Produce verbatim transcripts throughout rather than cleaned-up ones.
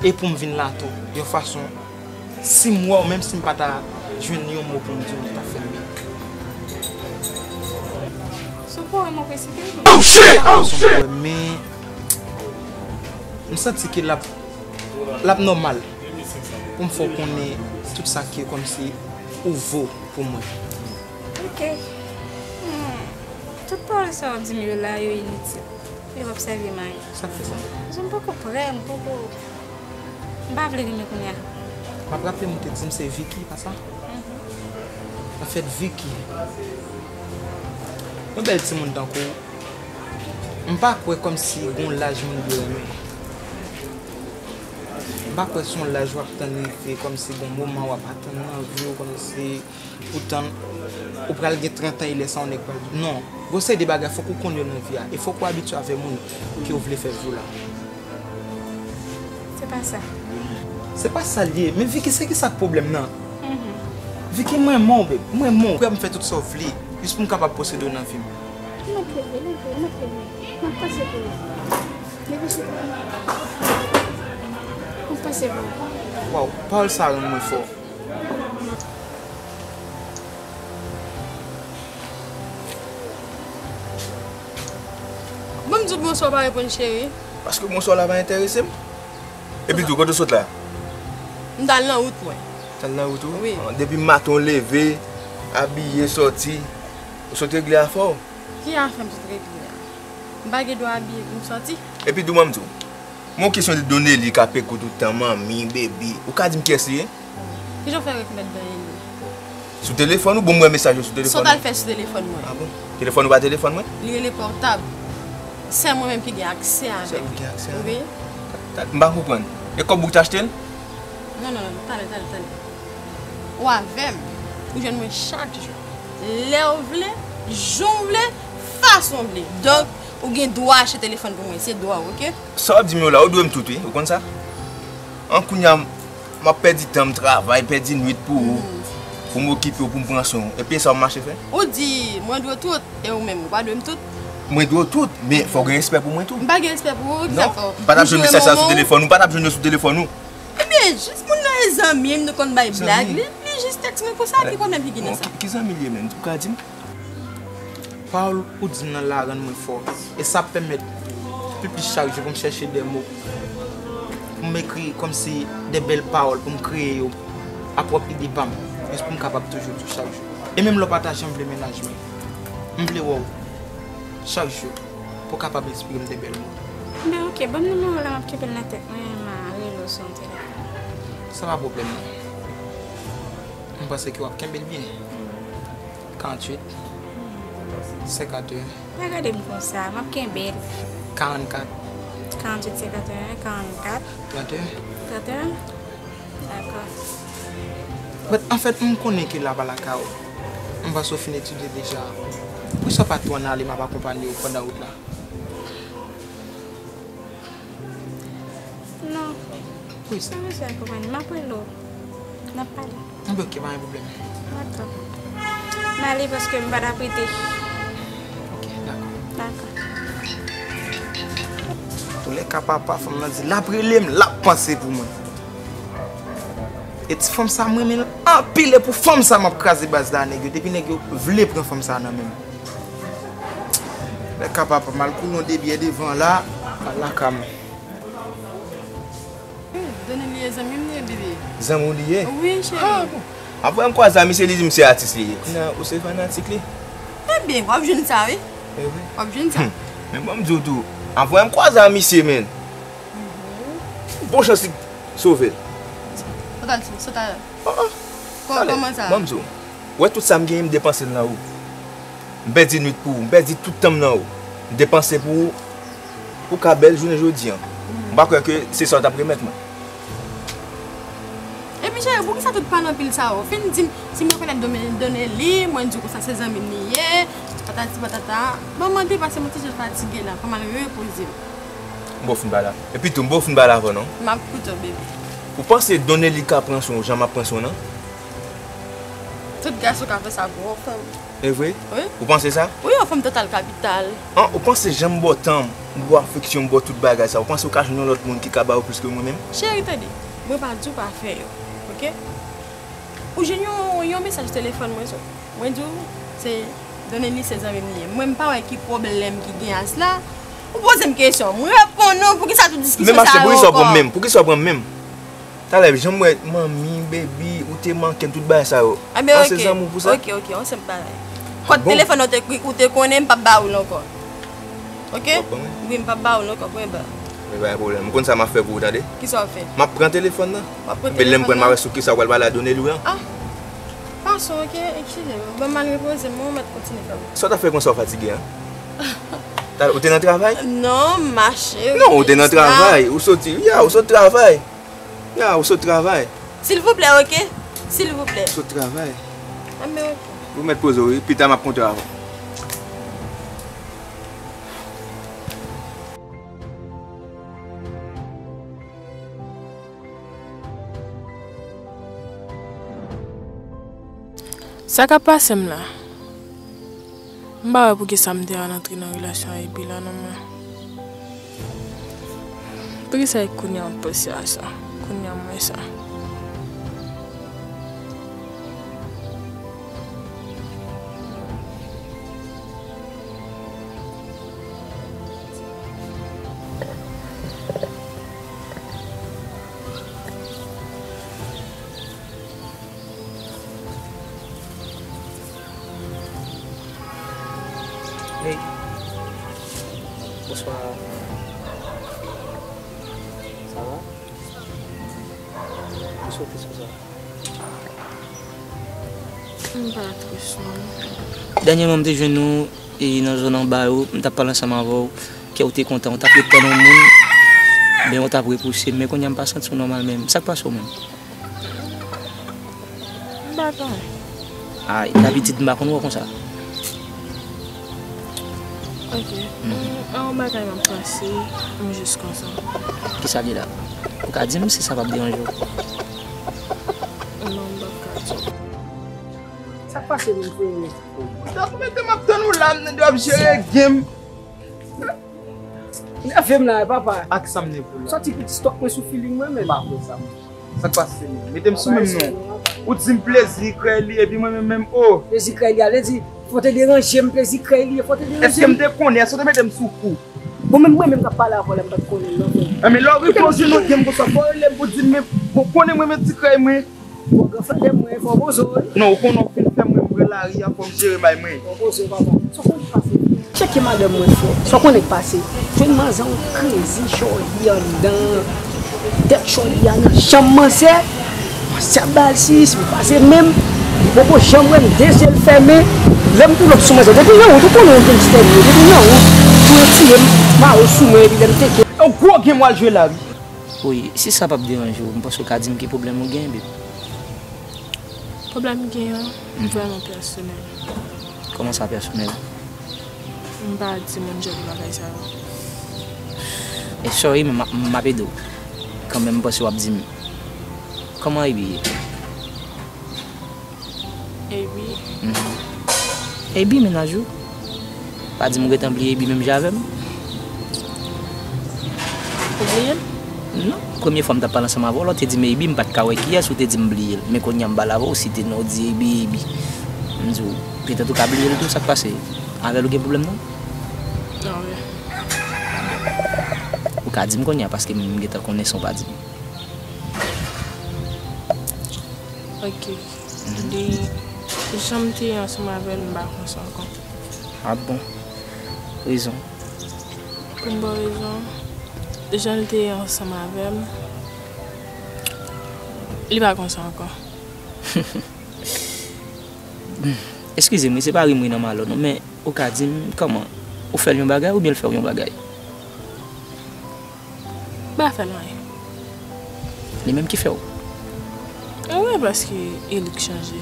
E pou m vin la tou, yon fason, si m wè w, menm si m pa ta jwenn yon mo pou m di w, li t ap fè m byen. Sou pwoblèm ou presipe? Men m santi ke l ap, l ap nòmal pou m fè w konnen tout sa ke kòmsi ou vo pou mwen. Ok. Hmm. Tout pawòl sa w ap di m yo la, yo initil. Yo p ap sèvi m a anyen. Sa k fè sa? Paske m poko prè, m poko. M pa vle renmen kounye a. M ap raple m ou te di m se Vicky, pa sa? Anfèt, Vicky, yon bèl timoun tankou w, m pa kwè kòmsi gon laj moun dwe renmen. M pa kwè se yon laj w ap tann rive, kòmsi gon moman w ap atann nan vi w, kòmsi pou tann ou pral gen trant an e lè sa yon nèg pral. Non, gon seri de bagay fòk ou konn yo nan vi a, e fòk ou abitye avè moun ke w vle fè vi w la. Se pa sa. Se pa sa l ye, men Vicky, se ki sa k pwoblèm nan? Vicky, m renmen w, babe, m renmen w. Prè pou m fè tout sa w vle, jis pou m kapab posede w nan vi m. M ap leve, leve, m ap leve. M ap pase pou ou. Leve sou kò. M ap pase pou ou. Waw, pawòl sa rann mwen fò. Ban m di w bonswa, w pa reponn, cheri. Paske bonswa w la pa enterese m. Epi tou, kote w sot la? M t al nan wout mwen. T al nan wout ou? Wi. Ah, depi maten w leve, abiye, sòti, ou sot regle afè w? Ki afè m sot regle a? M pa gen dwa abiye pou m sòti? Epi tou, ban m di w, men yon kesyon de Donely k ap ekoute w tout tan, manmi, baby, ou ka di m kiyès li ye? Kijan w fè rekonèt Donely? Sou telefòn ou? Bon, m wè mesaj yo sou Sa w telefòn t al ou. Fè sou telefòn mwen? Ah bon? Telefòn ou pa telefòn mwen? Li rele pòtab. Sèl mwen menm ki gen aksè avè Sèl l. Ou gen aksè avè Wi. l? M pa konprann. E kòb ou ki te achte l? Non, non, non, talè, talè, talè. Ou avè m. Ou jwenn mwen chak jou. Lè w vle, jan w vle, fason w vle. Donk, ou gen dwa achte telefòn pou mwen. Se dwa w, oke? Sa w ap di m yo la, ou dwe m tout, wi. Ou konn sa? An kounye a, m ap pèdi tan m travay, pèdi nwit pou ou, pou m okipe w, pou m pran swen w. Epi sa w mache fè? Ou di, mwen dwe w tout, e ou menm, ou pa dwe m tout? Mwen dwe w tout, men fò w gen respè pou mwen tou. M pa gen respè pou ou, ki sa Non, fè? m pa t ap jwenn mesaj sa sou telefòn ou, m pa t ap jwenn yo sou telefòn ou. Ebyen, jis moun nan e zanmi m, nou konn bay blag, li, li jis tèks mwen konsa, ki pwoblèm ki gen nan sa? Ki, ki zanmi l ye menm? Ou ka di m? Pawòl ou di m nan la rann mwen fò. E sa ap pèmèt pi plis chak jou pou m chèche de mo. Pou m ekri kòmsi de bèl pawòl pou m kreye yo a pwòp ide pa m. Jis pou m kapab toujou di w chak jou. E menm lè w pa ta janm vle mennaj mwen, m vle wè w chak jou pou w kapab enspire m de bèl mo. Ben oke, ban m nimewo w la, m ap kenbe l nan tèt mwen, m a rele w sou yon telefòn. Sa pa pwoblèm non. M panse ke w ap kenbe l byen. Karanntuit, senkantuit. Pa gade m konsa, m ap kenbe l. Karannkat. Karanntuit, senkantuit, karannkat. Tranntuit. Tranntuit? Dakò. But anfèt, m konnen ke la pa lakay ou. M panse w fin etidye deja. Poukisa w pa tou ann ale, m ap akonpanye w pandan wout la? Non. Poukisa? Sa mesye akonpanye m, m ap rele w. N ap pale. Anben, oke, pa gen pwoblèm. Dakò. M ale paske m pa t ap rete. Oke, dakò. Dakò. Toulèka, papa fanm nan di l ap rele m, l ap panse pou mwen. E ti fanm sa, m renmen l anpil, e pou fanm sa m ap kraze baz la, nèg yo. Depi nèg yo vle pran fanm sa nan men m. Toulèka, papa, m al koule yon de byè devan la, m al lakay mwen. Donely e zanmi m li ye, bebe. Zanmi w li ye? Wi, cheri. Ah, bon. Apre m kwaze a misye, li di m se atis li ye. Kounye a, ou se fanatik li? Ebyen, w ap jwenn sa, wi. E wi. W ap jwenn sa. Hmm. Men ban m di w tou, apre m kwaze a misye, men. Bon chans li sove l. Sa w t al, sa w t al. Ah, ah. Kò-, Talè, kòman sa? Ban m di w. Ou wè tout sa m genyen, m depanse l nan ou. M pèdi nwit pou ou, m pèdi tout tan m nan ou. M depanse pou ou, pou w ka bèl jounen jodi an. M pa kwè ke se sa w t ap remèt mwen. Epi cheri, poukisa tout pale anpil sa yo? Fin di m, si m rekonèt Done-, Donely, mwen di w konsa se zanmi m li ye, patati patata. Bon, mwen depase, mwen ti jan fatige la, fò m al repoze m. M ba w fin pale. Epi tou, m ba w fin pale avan non. M ap koute w, bebe. Ou panse Donely ka pran swen w jan m ap pran swen w nan? Tout gason ka fè sa pou yon fanm. E vre? Wi. Ou panse sa? Wi, yon fanm total kapital. An, ou panse jan m ba w tan m, m ba w afeksyon, m ba w tout bagay sa, ou panse ou ka jwenn yon lòt moun ki ka ba w plis ke mwen menm? Cheri, tande, mwen pa di w pa fè yo, oke? Ou jwenn yon, yon mesaj telefòn mwen sou. Mwen di w, se Donelly, se zanmi m li ye. Mwen, m pa wè ki pwoblèm ki gen a sla. Ou poze m kesyon, mwen reponn ou, poukisa tout diskisyon sa yo ankò? Men mache, poukisa w pran m menm? Poukisa w pran m menm? Talè, jan m wè manmi, baby, ou te manke m, tout bagay sa yo. Ebyen, oke. An se zanmi w pou sa? Oke, oke, on senp bagay. Kòd telefòn ou te, ou te konnen, m p ap ba ou l ankò. Oke? W ap ban mwen? Wi, m p ap ba ou l ankò, pwen ba. Men pa gen pwoblèm. M konn sa m ap fè pou ou, tande? Kisa w ap fè? M ap pran telefòn nan. W ap pran telefòn nan? Epi lè m pran, m a wè sou kisa w pral pale a Donelly an. Ah! Fason, oke, eskize m. Ban m al repoze m, mwen mèt kontinye fè wout. Sa w t ap fè konsa w fatige an? Talè, ou te nan travay? Non, m mache. Non, ou te nan travay. Ou soti, ya, ou sot travay. Ya, ou sot travay. Silvouplè, oke? Silvouplè. Ou sot travay. Anben, oke. Ou mèt poze w, wi. Pita m ap kontre avè w. Sa k ap pase m la? M pa wè poukisa m te al antre nan relasyon a Ebi la non mwen. Poukisa e kounye a m panse a sa? Kounye a m wè sa. Hey. Bonswa. Sa va? Ou soti sou sa? M pa tris non. Dènyèman, m te jwenn ou e nan zòn anba yo, m t ap pale ansanm avè w, kè w te kontan, w t ap ret tann yon moun, men w t ap repouse m, men kounye a m pa santi w nòmal menm. Sa k pase w menm? M pa konnen. Ay, dabitid m pa konn wè w konsa. Ok. Mhm. An yon bagay m ap pase, m jis konsa. Kisa l ye la? Ou ka di m si sa p ap deranje w? Non, m p ap ka di w. Sa k pase menm, frè yo? Ou t ap mete m ap tann ou la, m tande w ap jere game. Nève m la, papa. Ak sa m nève w la? Sòti pou ti stòp mwen sou feeling mwen menm. M pa kwè sa, mwen. Sa k pase menm? Mete m sou menm non. Ou di m plezi krèy li, epi mwen menm menm, oh. Plezi krèy li, ale di, fò te deranje m, plezi krèy li, fò te deranje m. Èske m te konnen? Èske w te mete m sou kou? Bon, menm mwen menm k ap pale avè w la, m pa t konnen l non, frè. Enben, lè w rive w jwenn yon game konsa, fò w rele m pou di m, men, bon, konnen mwen menm ti krèy mwen. Bon, gran frè de mwen, fò w poze w, wi. Non, ou konnen w fin fè mwen pran lari a, fò m jere bay mwen. Fò w poze w, papa. Sa w konnen k pase? Tcheke madanm mwen, frè. Sa w konnen k pase? Jwenn manzè yon krezi chòlye anndan tèt chòlye a nan chanm manzè. Manzè ap ba l sis, m pase men m. Li poko janm wè m, de zye l fèmen. Lè m pull up sou manzè, depi nan wout, ou konnen yon gangstè m ye, depi nan wout, pou yo tiye m, mare w sou mwen, epi lè m teke. Yon gwo game w al jwe la, wi. Wi, si sa p ap deranje w, m panse w ka di m ki pwoblèm ou gen, babe. Pwoblèm m gen an, mhm, vrèman pèsonèl. Kòman sa pèsonèl? M pa di moun jan de bagay sa yo. E sorry, men m, m ap ede w. Kanmenm, m panse w ap di m. Kòman Ebi ye? Ebi. Mhm. Ebi, mennaj ou? Pa di m ou gentan bliye Ebi menm jan avè m? Ou bliye l? Non. Premye fwa m t ap pale ansanm avè w la, w te di m Ebi, m pa t ka wè kiyès, ou te di m bliye l. Men kounye a m pale avè w, w site non, w di Ebi, Ebi. M di w, petèt ou ka bliye l tou, sa k pase? Avè l ou gen pwoblèm non? Non, wi. Ou ka di m kounye a, paske m gentan konnen san w pa di m. Ok. Mhm. Li, jan m te ye ansanm avè l, m pa konsa ankò. Ah bon? Rezon? Pou m ba w rezon, jan l te ye ansanm avè m, li pa konsa ankò. Eskize m, wi, se pa ri m ri nan malè non, men ou ka di m kòman? Ou fè l yon bagay oubyen l fè w yon bagay? M pa fè l anyen. Li menm ki fè w? Wi, paske e li k chanje.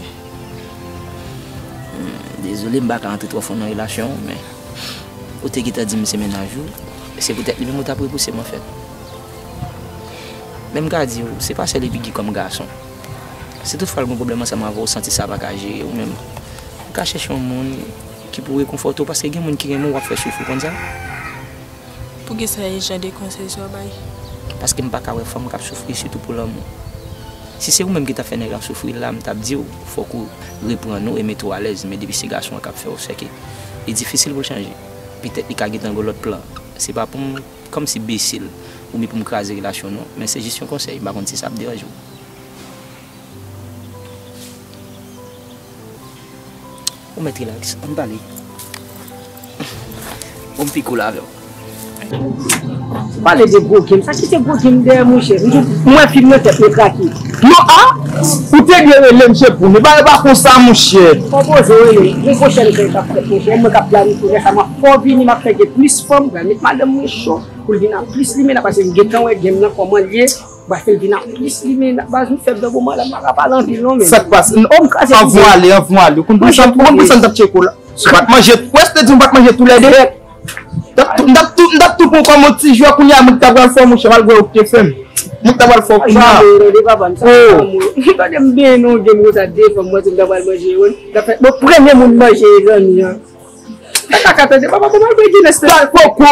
Hmm, dezole, m pa ka antre twò fon nan relasyon w, men ou te gentan di m se mennaj ou, se poutèt li menm ou t ap repouse m, anfèt. Men m ka di w, se pa sèl Ebi ki kòm gason. Si toutfwa l gen pwoblèm ansanm avè w, w santi sa pa ka jere w menm, Ka chèche yon moun ki pou rekonfòte w, paske gen moun ki renmen w, w ap fè soufri, w konn sa? Poukisa e jan de konsèy sa w bay? Paske m pa ka wè fanm k ap soufri, sitou pou lanmou. Si se ou menm ki t ap fè nèg la soufri la, m t ap di w, fòk ou reprann ou e mete w alèz, men depi se gason an k ap fè w, sèke li difisil pou l chanje. Petèt li ka gentan gen lòt plan. Se pa pou m kòmsi bese l, oubyen pou m kraze relasyon, non, men se jis yon konsèy, m pa konn si sa ap deranje w. Ou mèt rilaks, ann pale. Bon, m pi cool avè w. Pale de gwo game. Sa ki se gwo game dèyè, monchè? M wè fim nan, tèt mwen krake. Non, a? Ou te dwe rele m, se pou nou. E pa, e pa konsa, monchè. Konpoze rele. Yon pwochèn kay k ap fèt, monchè. Mwen k ap planifye lè sa, m ap fè w vini, m ap fè gen plis fanm, pral met madanm mwen cho, pou l vin ak plis limena, paske m gentan wè game nan kòman l ye. Ba fè l vin ak plis limena, baz, m fèb nan moman la, m pa ka pale anpil non, men. Sa k pase? N-, oh, m kraze anvan ale, anvan ale. Ou konn pou sa, ou konn pou sa m t ap tcheke w la. Si w pa t manje, ou wè si te di m pa t manje toulède. M t ap tou, m t ap tou, m t ap tou pran kòm yon ti jwè kounye a, mwen t ap pral fè w, monchè, malgre ou te fè m. Mwen t ap pral fè w kounye a. Tande, papa, m sa, oh, m tande m benyen nan yon game konsa, de fanm, mwen di m t ap pral manje, wi. T ap fè, bon, premye moun manje, zanmi an. Sa kaka tande, papa, kòman l bay Guinness la? Sa, Koko,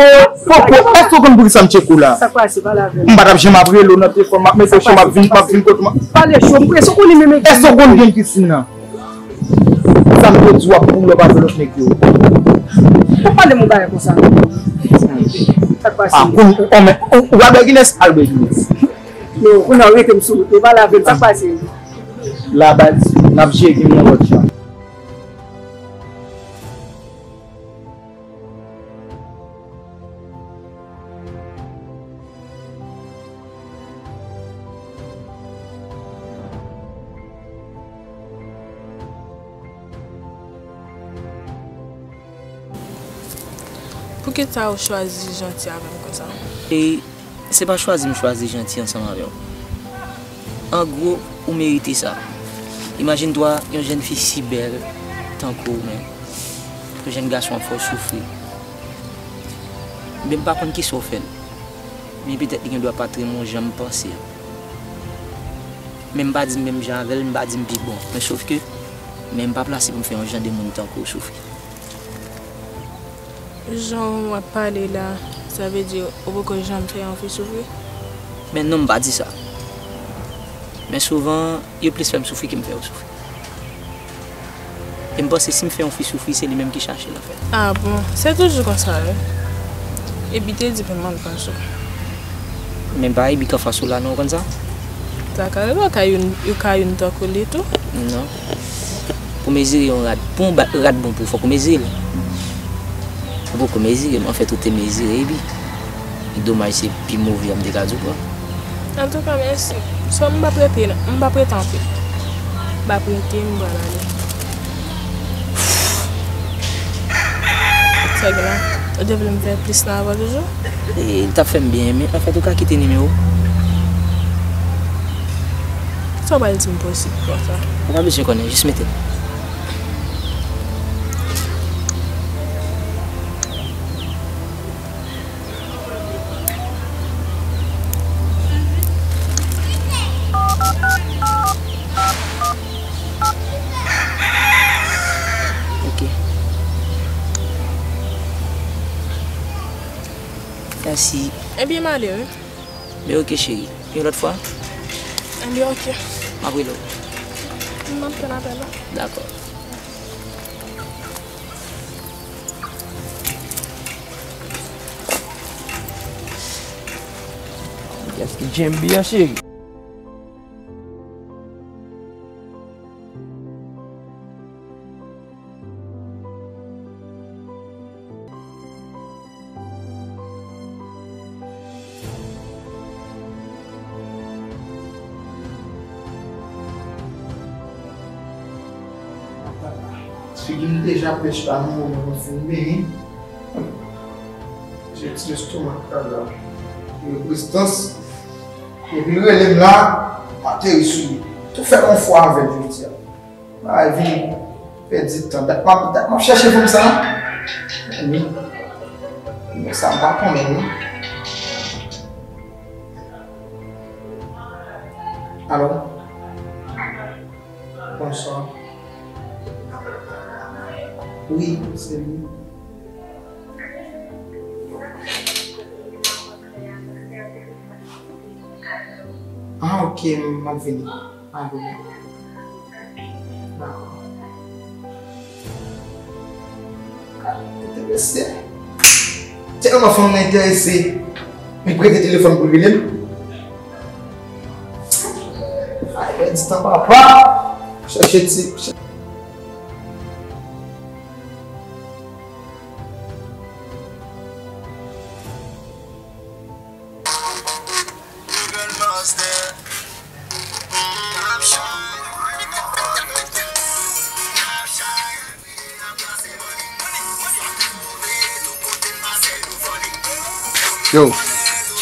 Koko, èske w konn poukisa m tcheke w la? Sa k pase, pale avè m. M pa t ap janm ap rele w nan telefòn, m ap mete w cho, m ap vin, m ap vin kote w. Pale cho, m prese, w konnen menm. Èske w konn gen Christine nan? Sa m te di w ap pou w lè w pa vle lòt nèg yo. Ou pale m yon bagay konsa. Sa k pase? Ah, koun-, oh, men, ou, ou pral bwè Guinness, al bwè Guinness. Non, kounye a w rete m sou wout, ou pale avè m, sa k pase? La baz, n ap jere gen yon lòt jan. Poukisa ou chwazi janti avè m konsa? E se pa chwazi m chwazi janti ansanm avè w. An gwo, ou merite sa. Imajine twa, yon jèn fi si bèl tankou w, men yon jèn gason ap fè w soufri. Men m pa konn kisa w fè l. Men petèt li gen dwa pa t renmen w jan m panse a. Men m pa di m menm jan avè l, m pa di m pi bon. Men sof ke, men m pa plase pou m fè yon jan de moun tankou w soufri. Jan w ap pale la, sa vle di ou poko janm fè yon fi soufri? Men non, m pa di sa. Men souvan, yo plis fè m soufri ke m fè yo soufri. E m panse si m fè yon fi soufri, se li menm ki chache l, anfèt. Ah bon, se toujou konsa, wi. Ebi te di pou m al panse w. Men pa Ebi k anfas ou la non, ou konn sa? Sa ka rive, ou ka youn, ou ka youn tankou li tou. Non. Pou mezire yon rad, pou yon ba-, rad bon pou w, fòk ou mezire l. Ou poko mezire m, anfèt ou te mezire Ebi. E domaj se pi move a m te ka di w pran. Antouka, mèsi. So, m p ap rete, m p ap rete anpil. M p ap rete, m pral ale. Sa gen la? Ou te vle m fè plis nan avè w toujou? E, li t ap fè m byen, men anfèt ou ka kite nimewo. Sa w pral di m posib konsa? Ou pa bezwen konnen, jis mete l. Ok. Mèsi. Ebyen, m ale, wi. Ben ok, cheri. Yon lòt fwa? Ebyen, ok. M ap rele w. M ap tann apèl la. Dakò. Kiyès ki Djenby an, cheri? Figi m deja pèch la, non, mwen fin benyen. Se ti lestomak la la. Yo prestans. Epi l rele m la, m ateri sou li. Tou fè yon fwa avè l jodi a. Bagay vin pèdi tan. Dat m ap, dat m ap chèche fanm sa. Wi. Men sa m pa konnen, wi. Alo? Bonswa. Wi, se li. Ah, ok, m ap vini. Ah, bon. Dakò. Enterese. Tèlman fanm nan enterese. Li prete telefòn pou l rele m. Ay, pèdi tan, papa. Chèche ti. Yo.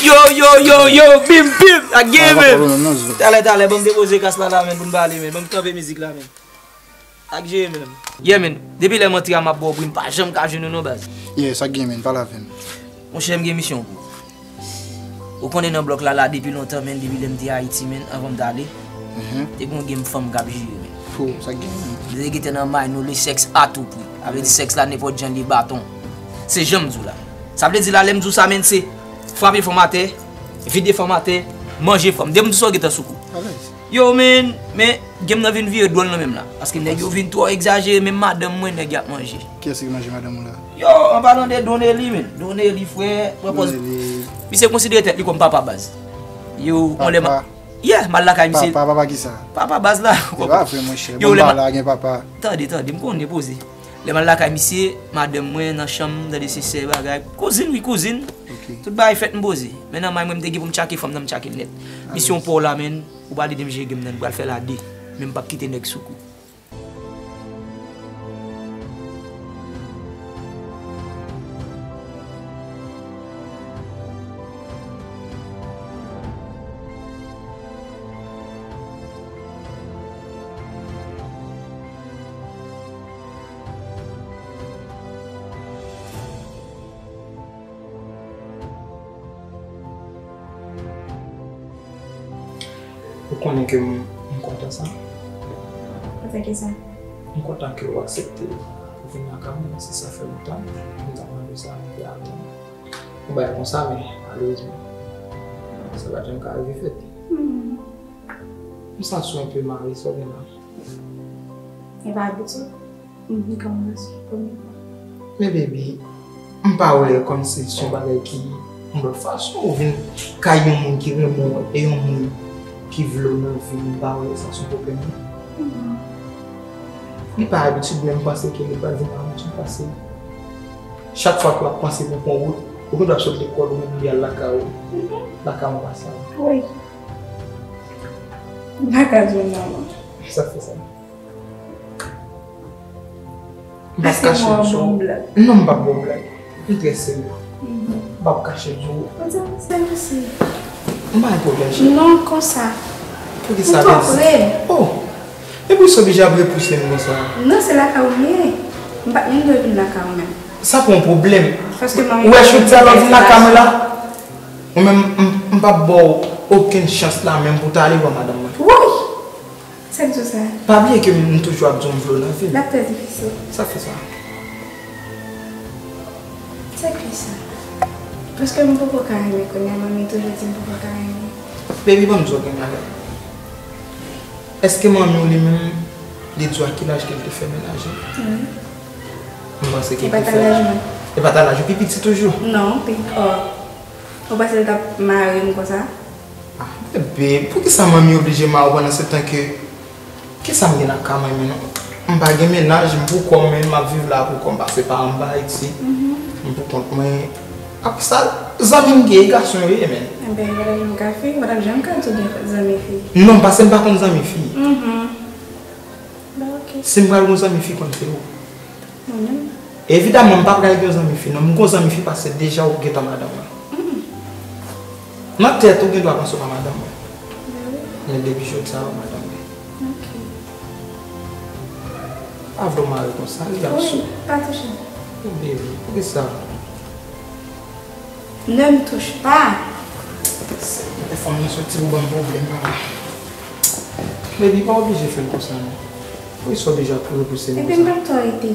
Yo, yo, yo, yo, bim, bim, ak gen men. Talè, talè, ban m depoze kas la, la, men, pou n pale, men. Ban m kanpe mizik la, men. Ak jere menm. Yeah, man. Depi lè m antre a, m ap ba w bri, m pa janm ka jwenn ou non, baz. Yeah, sa k gen, man, pale avè m. Monchè, m gen misyon pou ou. Ou konnen nan blòk la, la depi lontan, man, depi lè m te Ayiti, man, anvan m t ale. Mhm. Te gen yon game fanm k ap jere, man. Fo, sa k gen, man. Li te gentan nan may nou, le sexe à tout prix. Sa vle di sèks la nenpòt jan li baton. Se jan m di w la. Sa vle di la, lè m di w sa, man, se frape fanm atè, vide fanm atè, manje fanm. Depi m di w sa, w gentan sou kou. Alèz. Yo, man, men game nan vin vire dwòl nan menm la. Paske nèg yo vin twò egzajere, menm madanm mwen, nèg y ap manje. Kiyès ki manje madanm ou la? Yo, an palan de Don Eli, man. Don Eli, frè, mwen pòz. Don Eli. Misye konsidere tèt li kòm papa baz. Yo, on lè ma... Papa. Yeah, m al lakay misye. Papa, papa kisa? Papa baz la. Se pa vre, monchè. Yo, bon, lè ma... la gen papa. Tande, tande, m konnen poze. Lè m al lakay misye, madanm mwen nan chanm, tande se sè bagay. Kouzin, wi, kouzin. Ok. Tout bagay fèt, m poze. Men nan may mwen, m te gen pou m tchake fanm nan, m tchake l nèt. Misyon pa w la, man. Ou pral ede m jere game nan, nou pral fè l a de. Men m p ap kite nèg sou kou. Ou konnen ke m, m kontan sa. Kontan ki sa? M kontan ke w aksepte pou vin lakay mwen, si sa fè lontan m t ap mande w sa, m te atann yon bagay konsa, men malerezman, sa pa t janm ka rive fèt. Hmm. M santi w enpe mare, sa w gen la? E pa abitid. M vin kòmanse premye fwa. Men baby, m pa wè l kòmsi se yon bagay ki yon lòt fason. Ou vin kay yon moun ki renmen w e yon moun ki vle w nan vi l, m pa wè sa se yon pwoblèm, non. Mhm. Li pa abitid, men m panse ke li pral vin abitid, paske chak fwa ke w ap panse pou pran wout, ou gendwa sot lekòl, ou menm li al lakay ou. Mhm. Lakay ou pa sa. Wi. M pa ka di w non, non. Sa fè sa. M p ap kache l sou ou. Non, m p ap ba w blag. M trè serye. Mhm. M p ap kache l sou ou. Ou di m sa osi. M pa gen pwoblèm, cheri. Non, konsa. Poukisa? Ou twò pre. Oh! Epi w oblije ap repouse m konsa. Non, se lakay ou m ye. M pa t menm dwe vin lakay ou menm. Sa pa yon pwoblèm. Paske manmi... Ou wè, jodi a lè w vin lakay mwen la, ou menm, m, m p ap ba w okenn chans la menm pou w ta ale wè madanm mwen. Woy! Sa k di w sa? Pa bliye ke m toujou ap di w m vle w nan vi m. L ap trè difisil. Sa k fè sa? Sa k fè sa? Paske m poko ka renmen kounye a, manmi toujou di m poko ka renmen. Baby, ban m di w yon bagay. Èske manmi w li menm, li di w a ki laj ke l te fè mennaj li? Wi. M panse ke l te fè. E pa ta laj mwen. E pa ta laj ou, pi piti toujou? Non, pi, oh. Ou panse l t ap mare m konsa? Ah, bebe, poukisa manmi oblije mare w pandan se tan ke, kisa m gen lakay mwen menm? M pa gen mennaj, m pou kò m, men m ap viv la pou kò m, paske paran m pa Ayiti. Mhm. M pou kont mwen. Apre sa, zanmi m gen, e gason yo ye, men. Enben, madanm, m ka fi, madanm, janm ka di w gen zanmi fi. Non, paske m pa konn zanmi fi. Mhm. Ben, ok. Si m pral gon zanmi fi, konn se ou. Mwen menm? Evidaman, m pa pral gen zanmi fi, non. M gon zanmi fi paske deja ou gentan madanm mwen. Mm. Nan tèt ou, gen dwa panse w pa madanm mwen. Ben wi. Men depi jodi a, ou madanm mwen. Ok. Pa vle w mare konsa, li ap sou. Wi, pa touche m. Oh, baby, poukisa? Ne me touche pas. Lè fanm nan soti pou ban m pwoblèm, papa. Baby, pa oblije fè l konsa, non. Poukisa w oblije ap repouse m konsa? Epi m p ap twò rete.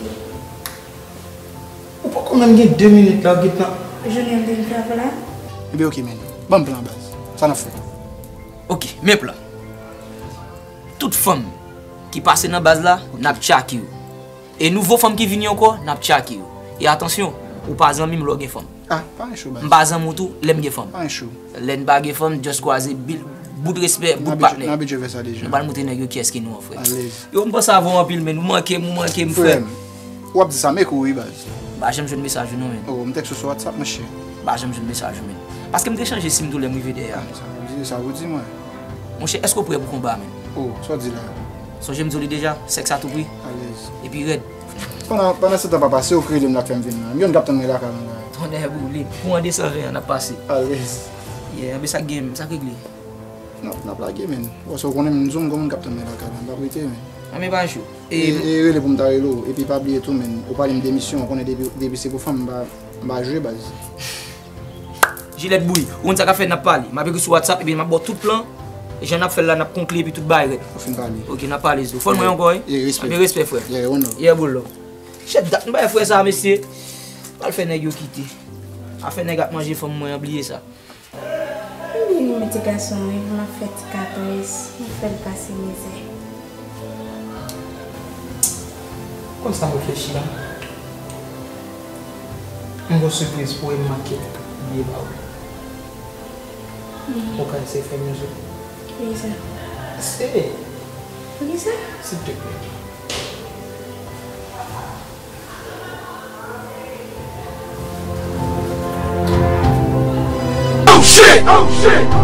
Ou menm gen de minit la, ou gentan. Jounen m te vin fè avè la. Ebyen, oke, men. Ban m plan, baz. Sa n ap fè? Oke, men plan. Tout fanm ki pase nan baz la, n ap tchake yo. E nouvo fanm ki vini ankò, n ap tchake yo. E atansyon, ou pa zanmi m lè w gen fanm. Ah, pa gen cho, baz. M pa zanmi w tou, lè m gen fanm. Pa gen cho. Lè n pa gen fanm, just kwaze, bout respè, bout patnè. N abitye fè sa deja. Nou pral montre nèg yo kiyès ki nou an, frè. Alèz. Yo, m panse avè w anpil, men ou manke m, ou manke m, frè. Frè m, w ap di sa, men kouri, baz. M pa janm jwenn mesaj ou non, men. Oh, m tèks ou sou WhatsApp, monchè. M pa janm jwenn mesaj ou, men. Paske m te chanje sim tou lè m rive dèyè a. Sa w di, sa w di mwen. Monchè, èske w prè pou konba, men? Oh, sa w di la? Sonje m di w li deja, sèks a tou pri. Alèz. Epi rèd. Pandan, pandan se tan pa pase, ou k rele m la k fè m vin la. M gen youn k ap tann mwen lakay la. Tonnè boule. Pou an de san ven an, n ap pase. Alèz. Yeah, anben sa k gen, sa k regle? N ap, n ap lage, men. Paske ou konnen, m di w, m gen moun k ap tann mwen lakay la. M p ap rete, men. Anben pa cho. E, e rele pou m ta rele w. Epi pa bliye tou, men. Ou pale m de misyon, ou konnen depi, depi se pou fanm, m pa, m pa jwe, baz. Jilèt bouyi. Ou konn sa k ap fèt, n ap pale. M ap ekri sou WhatsApp, epi m ap ba w tout plan. Jan n ap fè l la, n ap konkli, epi tout bagay rèd. Ou fin pale. Oke, n ap pale, zo. Fò n wè ankò, wi. Yeah, respè. Anben respè, frè. Yeah, onò. Yeah, bolo. Chèf dat, m bay frè sa, mesye. Pral fè nèg yo kite. Afè nèg ap manje fanm mwen an, bliye sa. M byen renmen ti gason an wi, m ap fè ti kaprès, m ap fè l pase mizè. Konn sa m reflechi la? M gon sipriz pou w e m manke bliye ba ou. Ou ka eseye fè m yon jou? Poukisa? Eseye! Poukisa? Silteplè. Oh shit! Oh shit!